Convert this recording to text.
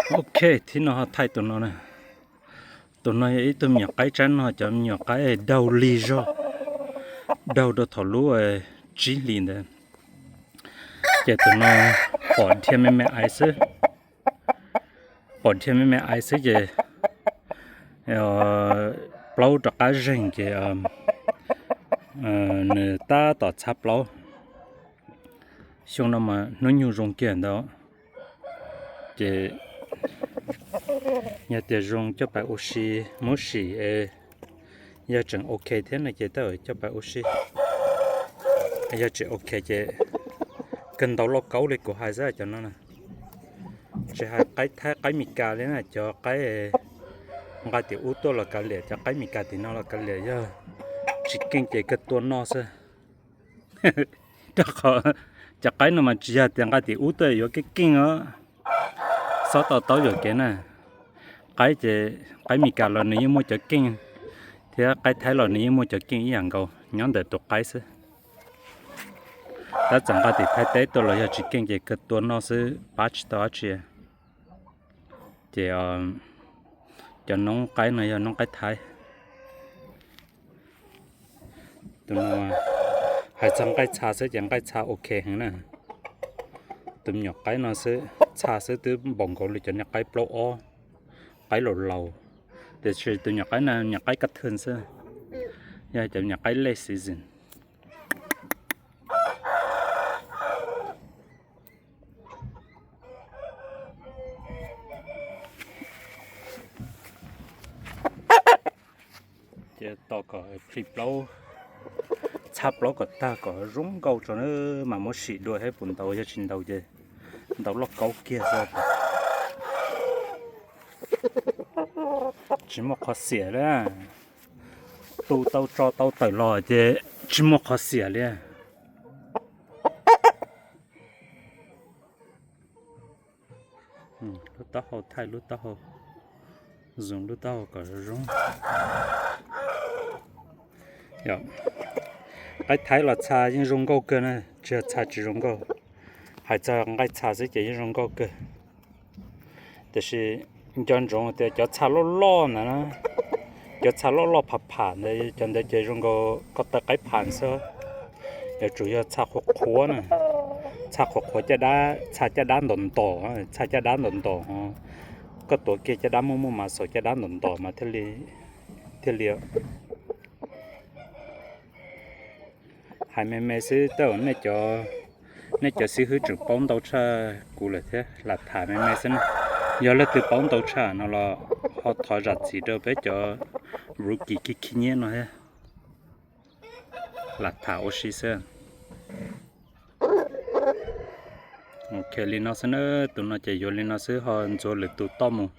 Ok, thib no ho thaij tus no na. Tus no yog ib tug me nyuam qaib tsab no, cov me nyuam qaib daug lig zog, daug rau thaum lub tsib hlis ntawd. Ces tus no pom dhia me me aiv xwb, pom dhia me me aiv xwb ces plaub rov qab zeeg ces nws tab tom txhab plaub. Xyoo no mas hnub nyoog zoo kiag ntawd. Ces yog tias zoo coj pais ua si muab sim es yog tseem ok thiab no ces tab coj pais ua si. Yog tseem ok ces kawg ntau lauj kaub li kuv hais xwb cov no na. Tsis hais qaib Thaib qaib Mes Kas li na, cov qaib nqa tim ub tuaj los kav liam, cov qaib Mes Kas tim no los kav liam, yog tsis keej ces kawg tua noj xwb. Rau qhov cov qaib no mas tsis yog tias nqa tim ub tuaj yuav keej keej os. Xob to taub yuam kev na. Qaib ces qaib Mes Kas los nws yeej muaj cov keej, thiab qaib Thaib los nws yeej muaj cov keej ib yam nkaus, nyob ntawm tus qaib xwb. Tab txawm nqa tim Thaib teb tuaj los yog tsis keej ces kawg tua noj xwb, pab tsis tau dab tsi. Ces cov noob qaib no yog noob qaib Thaib. Tus no hais txog nqaij txha xwb ces nqaij txha ok heev na. Tus me nyuam qaib no xwb, txha xwb twb npaum nkaus li cov niag qaib plaub ob, qaib laus laus. Tiam sis tus nyuam qaib no nyuam qaib kab thwj xwb, yog cov nyuam qaib late season. Ces tos kom plhis plaub, txhab plaub kom tag kom zoo nkauj tso na, mas muab sim dua thiab puas ntau, yog tsis ntau ces ntau loj kaub kiag xwb. Tsis muaj qhov xiam li, tu tau tso tau tawm los ces tsis muaj qhov xiam li. Lub taub hau, thaij lub taub hau, zoom lub taub hau kom zoo. Qaib Thaib los txha yeej zoo nkauj kawg na, tsis yog txha tsis zoo nkauj. Hais txog nqaij txha xwb ces yeej zoo nkauj kawg. Tiam sis nco ntsoov tias cov txha loj loj ntawd na, cov txha loj loj pham pham ntawd, cov ntawd ces zoo nkaus koj taw qaib pham xwb. Yuav tsum yog txha qhuav qhuav na, txha qhuav qhuav caj dab, txha caj dab ntom ntom, txha caj dab ntom ntom. Koj tuav kiag caj dab muaj muaj mas xaus caj dab ntom ntom mas thiaj li. Hais me me xwb, tej zaum nej cov xib hwb tseem paub ntau tshaj kuv lawm thiab, lam tham me me xwb na. Yog leej twg paub ntau tshaj no los ho thov zam txim rau peb cov rookie khib khib nyiab no thiab. Lam tham ua si xwb. Ok, li no xwb na, tus no ces yuav li no xwb, ho ntxuav lwm tus toj mus.